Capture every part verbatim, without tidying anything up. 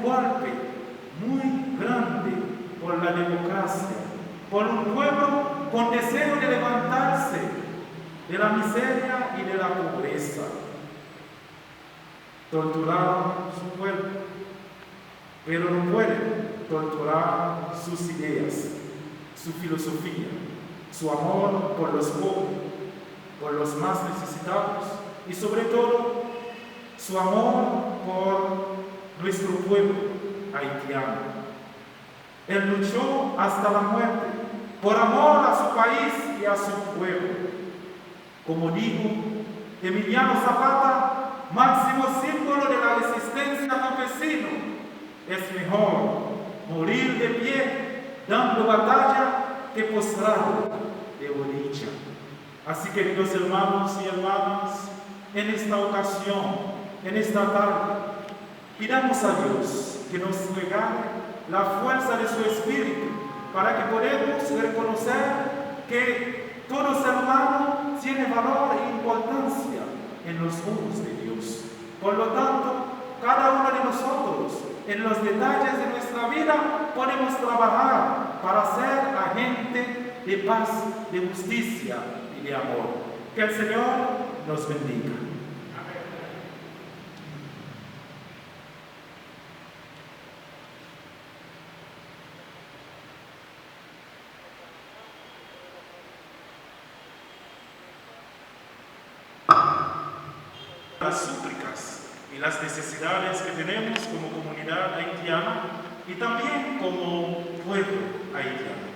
golpe muy grande por la democracia, por un pueblo con deseo de levantarse de la miseria y de la pobreza. Torturaron su pueblo, pero no pueden torturar sus ideas, su filosofía, su amor por los pobres, por los más necesitados y sobre todo su amor por nuestro pueblo haitiano. Él luchó hasta la muerte por amor a su país y a su pueblo. Como dijo Emiliano Zapata, máximo símbolo de la resistencia campesino, es mejor morir de pie dando batalla que postrado de rodilla. Así, queridos hermanos y hermanas, en esta ocasión, en esta tarde, pidamos a Dios que nos regale la fuerza de su Espíritu para que podamos reconocer que todo ser humano tiene valor e importancia en los ojos de Dios. Por lo tanto, cada uno de nosotros, en los detalles de nuestra vida, podemos trabajar para ser agente de paz, de justicia y de amor. Que el Señor nos bendiga. Las súplicas y las necesidades que tenemos como comunidad haitiana y también como pueblo haitiano.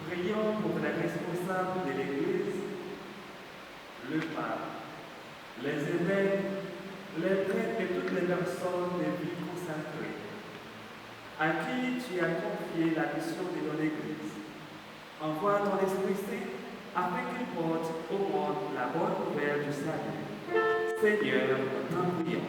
Prions pour les responsables de l'Église, le pape, les évêques, les prêtres et toutes les personnes de vie consacrées à qui tu as confié la mission de ton Église. Envoie ton Esprit Saint afin qu'il porte au monde la bonne nouvelle du salut. Seigneur, nous t'en prions.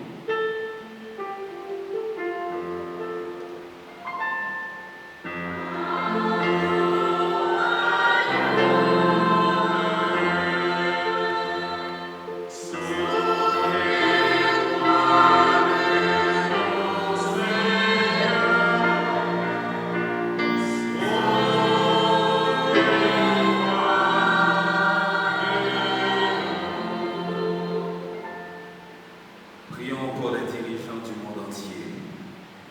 Prions pour les dirigeants du monde entier,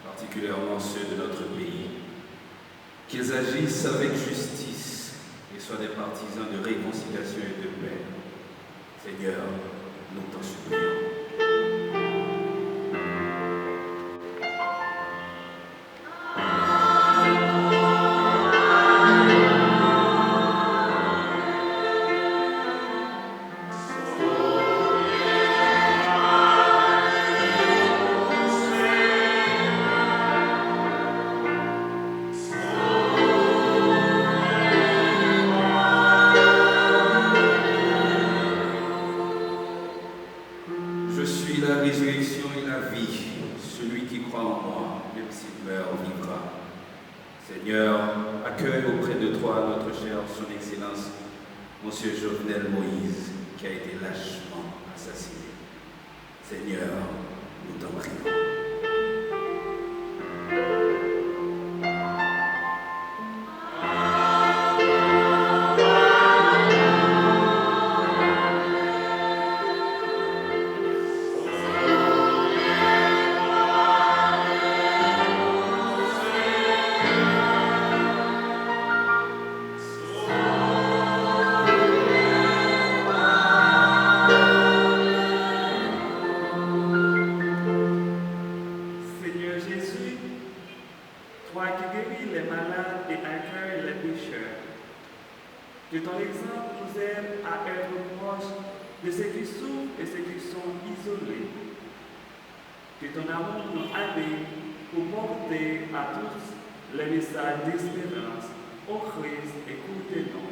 particulièrement ceux de notre pays. Qu'ils agissent avec justice et soient des partisans de réconciliation et de paix. Seigneur, nous t'en supplions. Je suis la résurrection et la vie. Celui qui croit en moi, même s'il meurt, vivra. Seigneur, accueille auprès de toi notre cher Son Excellence, Monsieur Jovenel Moïse, qui a été lâchement assassiné. Seigneur, nous t'en prions. Que ton exemple nous aide à être proches de ceux qui souffrent et ceux qui sont isolés. Que ton amour nous anime pour porter à tous les messages d'espérance. Ô Christ, écoute-nous.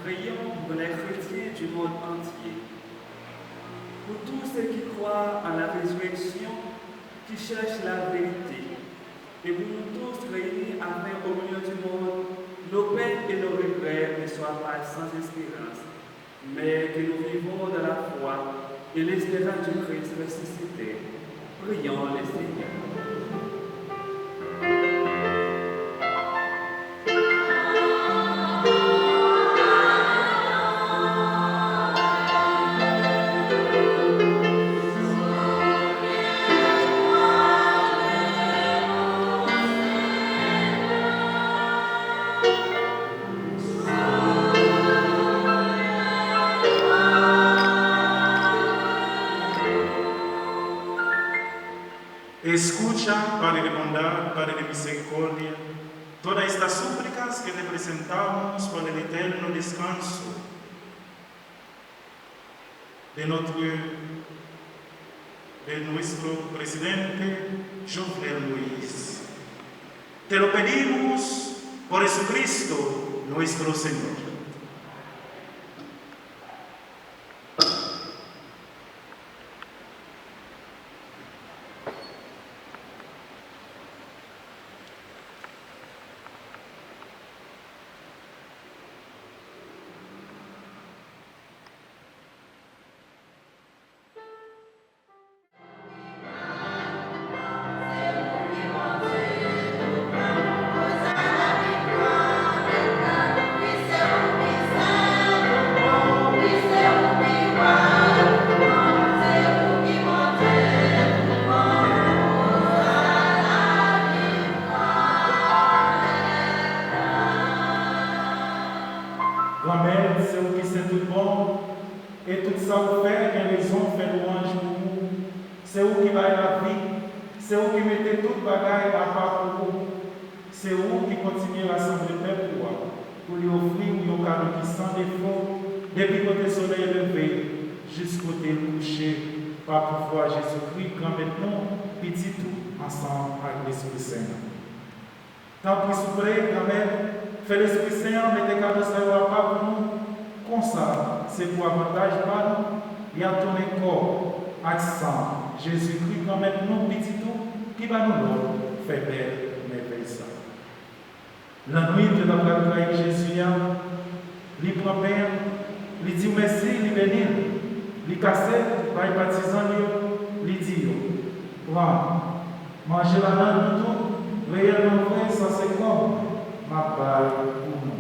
Prions pour les chrétiens du monde entier, pour tous ceux qui croient en la résurrection, qui cherchent la vérité, et pour nous tous réunis afin au milieu du monde, nos peines et nos regrets ne soient pas sans espérance, mais que nous vivons dans la foi et l'espérance du Christ ressuscité. Prions le Seigneur. Escucha, Padre de bondad, Padre de misericordia, todas estas súplicas que te presentamos por el eterno descanso de nuestro, de nuestro presidente Jovenel Moïse. Te lo pedimos por Jesucristo nuestro Señor. Granmèt, se ou ki sen tout bon, e tout sa ou fè gen rezon fè lwanj pou ou. Se ou ki bay lavi, se ou ki mete tout bagay apa pou ou. Se ou ki kontinye rasanble pèp ou a, pou li ofri w yon kado ki san defo, depi kote solèy leve jis kote l kouche, pa pouvwa Jezikri, Granmèt nou, Pitit ou, ansanm ak Lespri Sen an. Tanpri, souple, Granmèt, fè Lespri Sen an mete kado sa yo apa pou nou. Konsa, se pou avantaj pa nou, y ap tounen kò ak san Jezikri, Granmèt nou, Pitit ou, ki ba nou lòd fè bèl mèvèy sa. Lannwit yo t ap pral trayi Jezi a, li pran pen an, li di w mèsi, li beni l, li kase l, bay patizan l yo, li di yo, pran, manje ladan l nou tout, reyèlman vre, sa se kò m, m ap bay pou nou.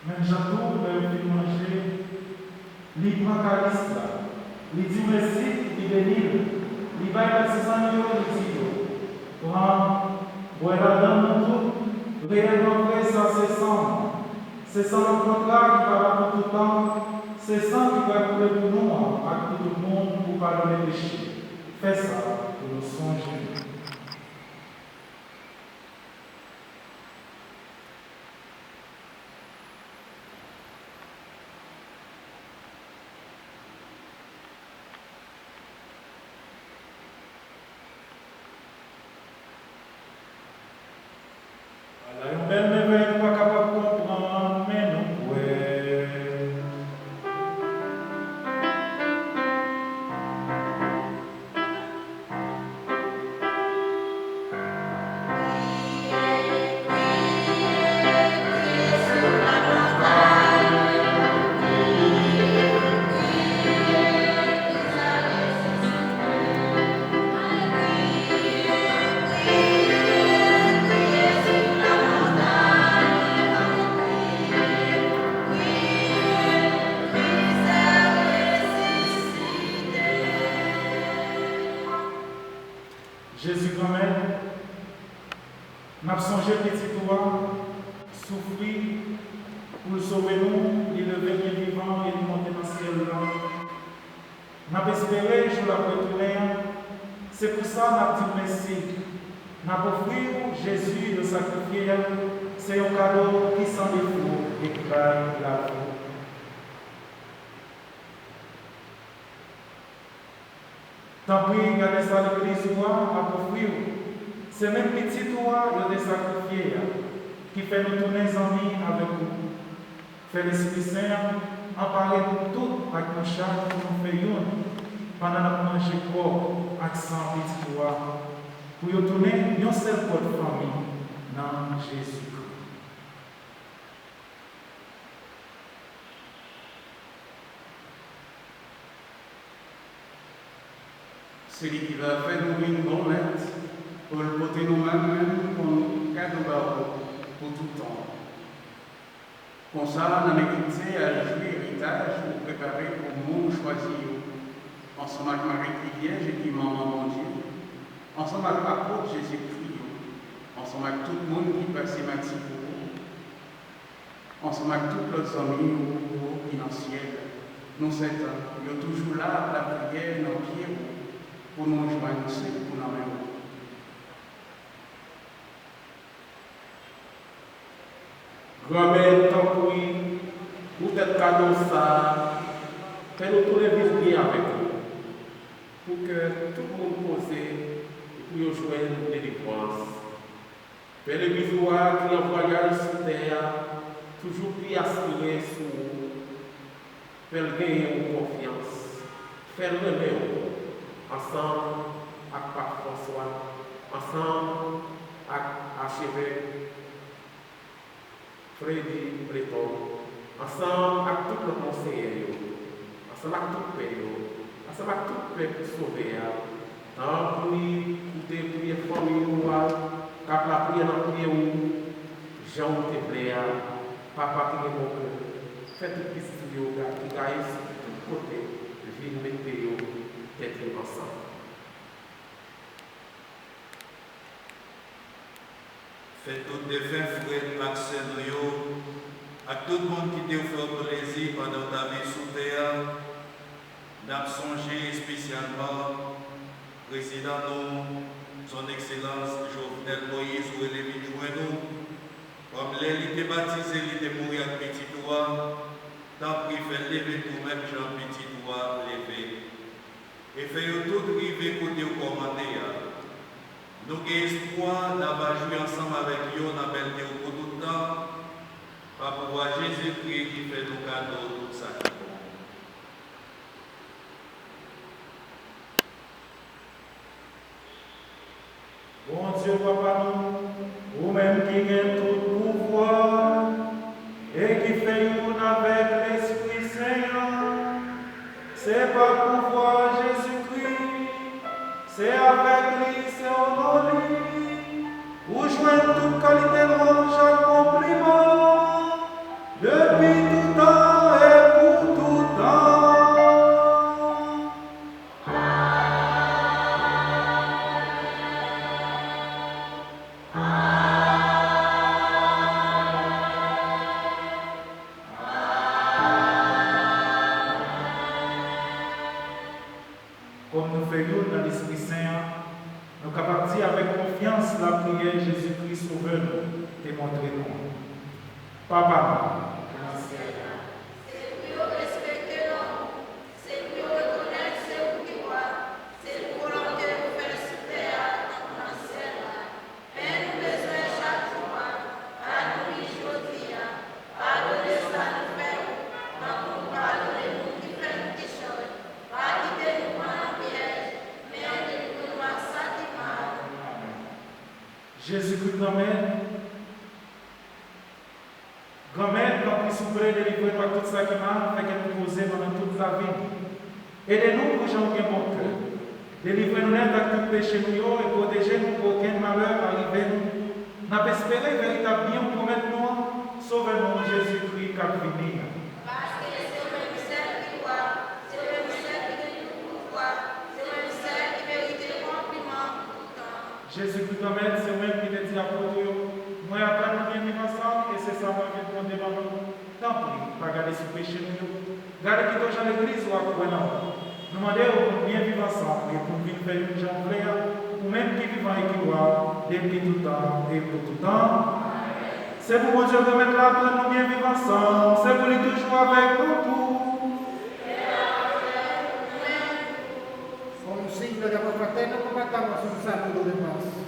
Menm jan tou, lè yo fin manje, li pran kalis la, li di w mèsi, li beni l, li bay patizan l yo, li di yo, pran, bwè ladan l nou tout, reyèlman vre, sa se san m, se san yon kontra ki pa la pou toutan, se san ki pral koule pou nou an ak pou tout moun pou padone peche. Fè sa pou nou sonje m. Ala yon bèl mèvèy nou pa kapab konprann, men nou kwè. N ap sonje Pitit ou a soufri pou l sove nou, li leve byen vivan e li monte nan syèl la. N ap espere jou l ap retounen an. Se pou sa n ap di w mèsi. N ap ofri w Jezi yo sakrifye a. Se yon kado ki san defo e ki bay lavi. Tanpri, gade sa legliz ou a ap ofri w. Se menm Pitit ou a yo te sakrifye a, ki fè nou tounen zanmi avèk ou. Fè Lespri Sen an anpare nou tout ak yon chaj pou nou fè youn pandan n ap manje kò ak san Pitit ou a, pou yo tounen yon sèl kò fanmi nan Jezikri. Se li ki va fè nou vin bon mèt, pou l pote nou menm menm kon kado ba ou pou tout tan. Konsa, n a merite al jwi eritaj ou prepare pou moun ou chwazi yo, ansanm ak Mari ki vyèj e ki manman Bondye, ansanm ak apot Jezikri yo, ansanm ak tout moun ki pase mati pou ou, ansanm ak tout lòt zanmi ou yo ki nan syèl. Nou sèten, yo toujou la ap lapriyè nan pye ou, pou nou jwenn sekou nan men ou. Granmèt, tanpri, poutèt kado sa a, fè nou tounen vin byen avèk ou, pou kè tout moun poze e pou yo jwenn delivrans. Fè legliz ou a ki an vwayaj sou tè a toujou pli aspire sou ou. Fè l genyen ou konfyans. Fè l renmen ou, ansanm ak Pap Franswa, ansanm ak Achevèk Fredi Pletò, ansanm ak tout lòt monsenyè yo, ansanm ak tout pè yo, ansanm ak tout pèp sove a, tanpri, koute priyè fanmi ou a k ap lapriyè nan pye ou, jan ou te vle a, Papa ki gen bon kè, fè tout pitit ou yo ki gaye sou tout kote vin mete yo tèt yo ansanm. Fè tout defen frè n ak sè nou yo, ak tout moun ki te fè w plezi pandan w t ap viv sou tè a, n ap sonje espesyalman prezidan nou, Son Ekselans Jovenel Moïse, ou rele vin jwenn ou, kòm lè li te batize, li te mouri ak pitit ou a, tanpri fè l leve tou menm jan pitit ou a leve. E fè yo tout rive kote w kòmande a. Nou gen espwa n a va jwi ansanm avèk yo nan bèlte w pou tout tan, pa pouvwa Jezikri ki fè nou kado tout sa ki bon. Bondye Papa nou, ou menm ki gen tout pouvwa e ki fè youn avèk Lespri Sen an, se pa pouvwa Jezikri, se avèk li, se o non li, ou jwenn tout kalite lwanj ak konpliman, depi tout tan e pou tout tan. Kòm nou fè youn nan Lespri Sen an, nou kapab di avèk konfyans lapriyè Jezikri Sovè nou te montre nou an. Papa nou ki nan syèl la, se pou yo respekte non ou, se pou yo rekonèt se ou ki wa, se pou volonte ou fè sou tè a tankou nan syèl la. Pen nou bezwen chak jou a, ba nou li jodi a. Padone sa nou fè ou, tankou nou padone moun ki fè nou kichòy. Pa kite nou pran nan pyèj, men delivre nou ak sa ki mal. Amen. Jezikri Granmèt, Granmèt, tanpri souple, delivre nou ak tout sa ki mal, fè kè nou poze pandan tout lavi nou. Ede nou pou jan w gen bon kè. Delivre nou nèt ak tout peche nou yo e pwoteje nou pou okenn malè pa rive nou. N ap espere veritab byen w pwomèt nou an, Sovè nou, Jezikri, k ap vini an. Paske se ou menm sèl ki wa, se ou menm sèl ki gen tout pouvwa, se ou menm sèl ki merite konpliman pou tout tan. Jezikri Granmèt, se ou menm ki te di apot ou yo, Gade pito jan legliz ou a kwè nan ou. Nou mande w pou n byen viv ansanm e pou n vin fè youn jan w vle a, ou menm ki vivan e ki wa, depi toutan e pou toutan. Se pou Bondye Granmèt la aprann nou byen viv ansanm, se pou li toujou avèk nou tou. Comme signe de l'amour fraternel, nous combattons ce salut de défense.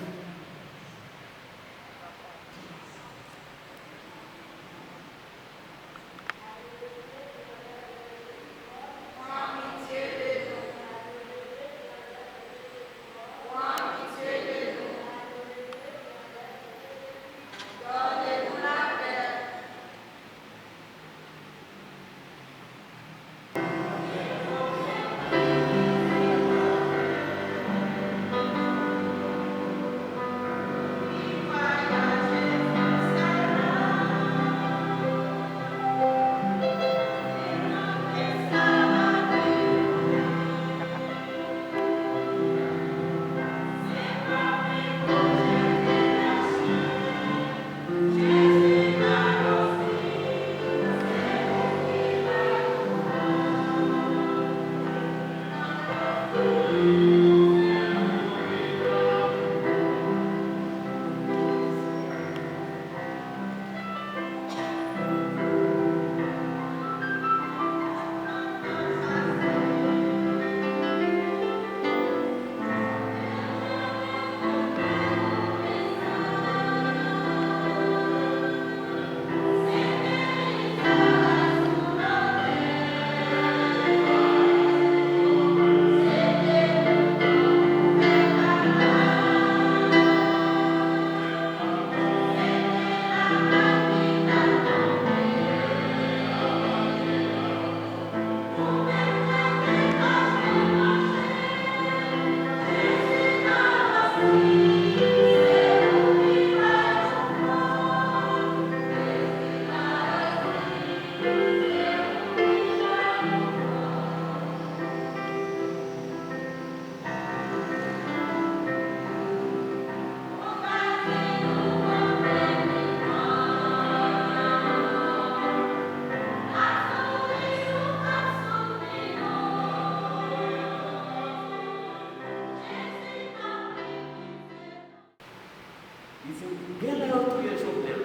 Li di, genlè yo touye Jovenel.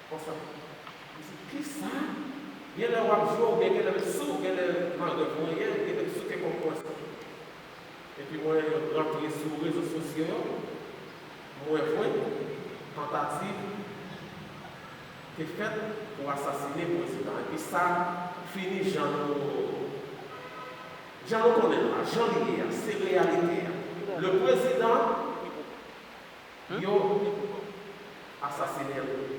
Konsa. Li di, kisa? Genlè w ap jwe, oubyen genlè menm si w, genlè malgre w anyen, genlè menm si w te konn konsa. Epi mwen rantre sou rezo sosyo yo, mwen wè tantativ te fèt pou asasinen prezidan. Epi sa fini jan nou, jan nou konnen l la, jan li ye a, se reyalite a. Le prezidan, yo asasinen l.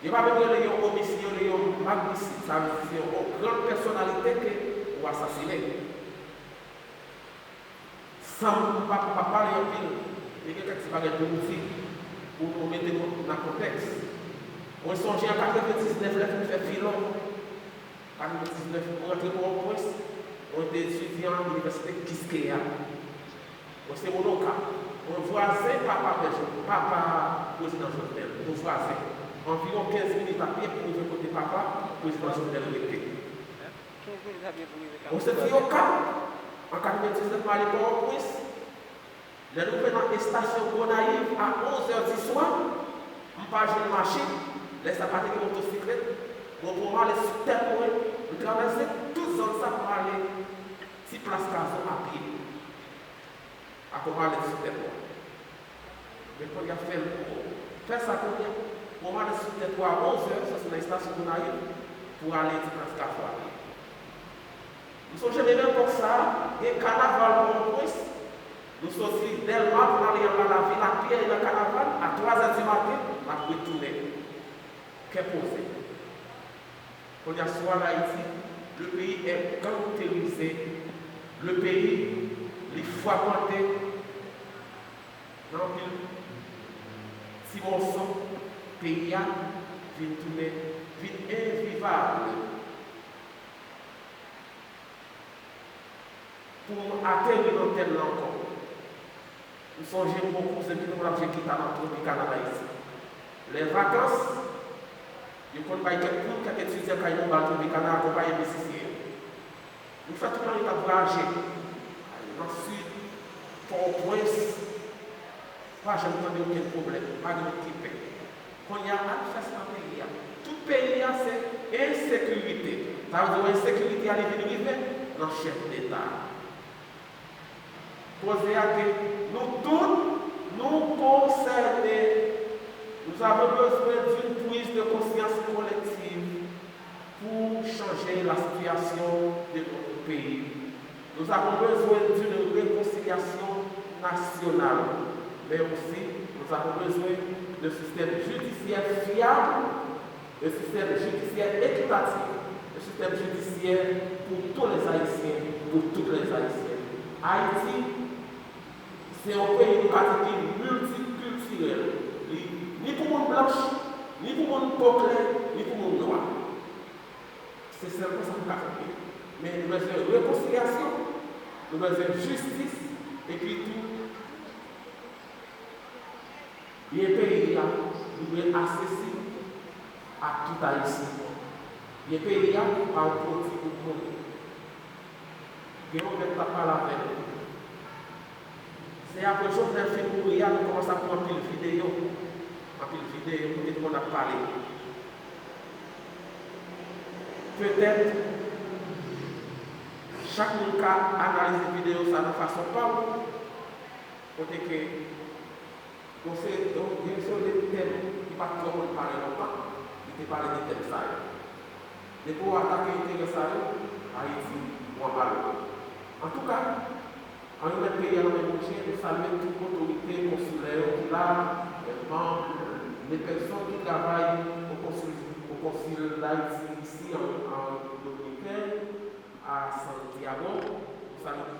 Yo pa menm rele yon omisid, yo rele yon magnisid. Sa vle di se yon gran pèsonalite ke ou asasinen. San m pa, pa pale anpil, men gen kèk ti bagay pou nou di, pou nou mete nou nan kontèks. Mwen sonje an katrevendiznèf, lè m fin fè filo, katrevendiznèf, mwen rantre Pòtoprens, mwen te etidyan inivèsite Kiskeya. Mwen se moun Okap. Mwen vwazen papa Pè Jo-, papa prezidan Jovenel. Mwen vwazen. Anviwon kenz minit a pye pou rive kote papa prezidan Jovenel rete. Mwen se fi Okap. An katrevendiznèf, m ale Pòtoprens. Lè nou rive nan estasyon Gonayiv a onz è di swa, m pa jwenn machin. Lè sa pa te gen motosiklèt. Mwen pran malèt sou tèt mwen, m travèse tout zòn sa pou m ale ti plas Kazo a pye. Ak yon malèt sou tèt mwen. Men kounye a fè l pou mwen. Fè sa kounye a. Pran malèt sou tèt ou a onz è, soti nan estasyon Gonayiv pou ale ti plas Kazo a pye. M sonje menm epòk sa a, gen kanaval Pòtoprens, nou soti Dèlma pou n ale anba lavil a pye nan kanaval, a twa zè di maten, n ap retounen. Kè poze. Kounye a, si w al Ayiti, le pays est gangtérisé, le pays, li fragmenté nan anpil ti mòso, peyi a vin tounen, vin envivab. Pou m ateri nan tèm nan ankò, m sonje m gon kouzen ki te konn ap jwe gita nan Tropicana an Ayiti. Lè vakans, Yo konn bay kèk moun, kèk etidyan kay nou, ba l Tropicana, akonpaye mizisyen yo. Nou fè tout ane n ap vwayaje. Nan Sid, Pòtoprens, pa janm tande okenn pwoblèm, pa gen moun ki pè. Kounye a, al fè sa nan peyi a. Tout peyi a se ensekirite. Sa vle di ensekirite a li vin rive nan chèf deta a. Koze a ke nou tout, nou konsène. Nous avons besoin d'une prise de conscience collective pour changer la situation de notre pays. Nous avons besoin d'une réconciliation nationale, mais aussi nous avons besoin d'un système judiciaire fiable, un système judiciaire équitatif, un système judiciaire pour tous les Haïtiens, pour toutes les Haïtiennes. Ayiti, se yon peyi nou ka di ki miltikiltirèl. Li ni pou moun blanch, ni pou moun po klè, ni pou moun nwa. Se sèlman sa nou ka fè peyi. Men nou bezwen rekonsilyasyon, nou bezwen jistis, epi tou, byen peyi a, li dwe aksesib a tout Ayisyen. Byen peyi a, pa yon pwodui pou moun. Gen yon nèg t ap pale avè m. Se apre Jovenel fin mouri a, nou kòmanse ap pran anpil videyo. Anpil videyo, kote tout moun ap pale. Petèt, chak moun ka analize videyo sa nan fason pa w, kote ke Bon, se, donk, gen se yon de tèm ki pa t twò konn pale lontan, li te pale de tèm sa yo. Depi w atake enterè sa yo, Ayiti, w anba l. Antouka, ann remèt peyi a nan men Bondye, nou salye tout otorite konsilè yo ki la, les membres, les personnes ki travay o konsil, o konsil Dayiti isi an, an Dominiken, a Santiago, nou salye